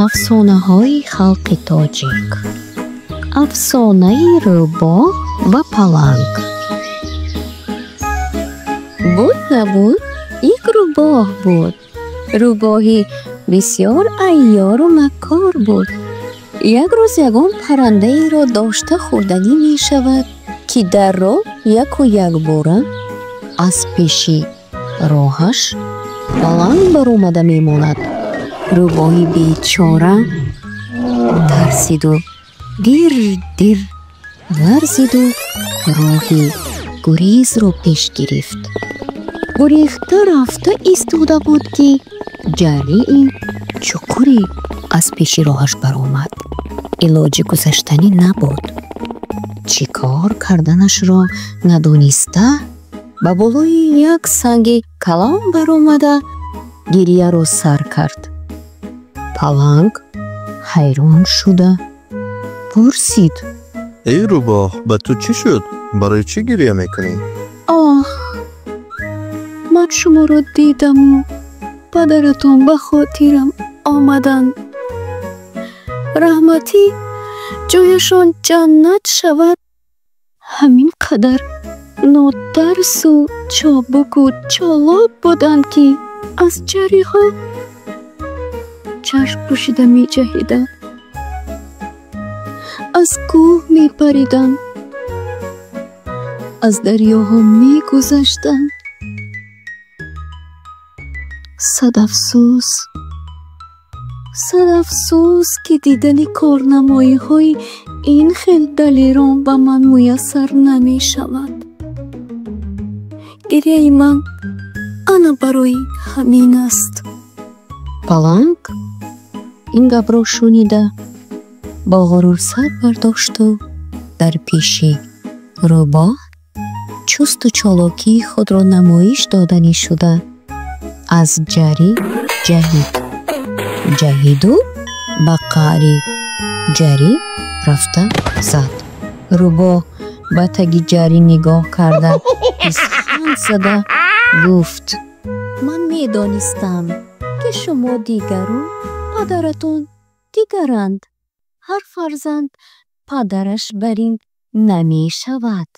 Афсонаҳои халқи тоҷик. Афсонаи рӯбоҳ ва паланг. Буд набуд, як рӯбоҳ буд. Рӯбоҳи бисёр айёру маккор буд. Як рӯз ягон паррандаеро дошта хӯрданӣ мешавад, ки дар роҳ яку якбора аз пеши роҳаш паланг баромада мемонад. Рӯбоҳи бечора тарсиду дир-дир ларзиду роҳи гурезро пеш гирифт. Гурехта рафта истода буд, ки ҷарии чуқуре аз пеши роҳаш баромад. Илоҷи гузаштанӣ набуд. Чӣ кор карданашро надониста, ба болои як санги калон баромада гирияро сар кард. Паланг ҳайрон шуда пурсид: Эй рӯбоҳ, ба ту чӣ шуд? Барои чӣ гирия мекунӣ? Оҳ, ман шуморо дидаму падаратон ба хотирам омаданд. Раҳматӣ, ҷояшон ҷаннат шавад, ҳамин қадар нотарсу чобуку чолок буданд, ки аз ҷариҳо чашм пӯшида меҷаҳиданд, аз кӯҳ мепариданд, аз дарёҳо мегузаштанд. Сад афсӯс, сад афсӯс, ки дидани корнамоиҳои ин хел далерон ба ман муяссар намешавад. Гирияи ман ана барои ҳамин аст. Паланг ин гапро шунида бо ғурур сар бардошту дар пеши рӯбоҳ чусту чолокии худро намоиш доданӣ шуда, аз ҷарӣ ҷаҳид. Ҷаҳиду ба қаъри ҷарӣ рафта зад. Рӯбоҳ ба таги ҷарӣ нигоҳ карда писханд зада гуфт: Ман медонистам, ки шумо дигару падаратон дигаранд. Ҳар фарзанд падараш барин намешавад.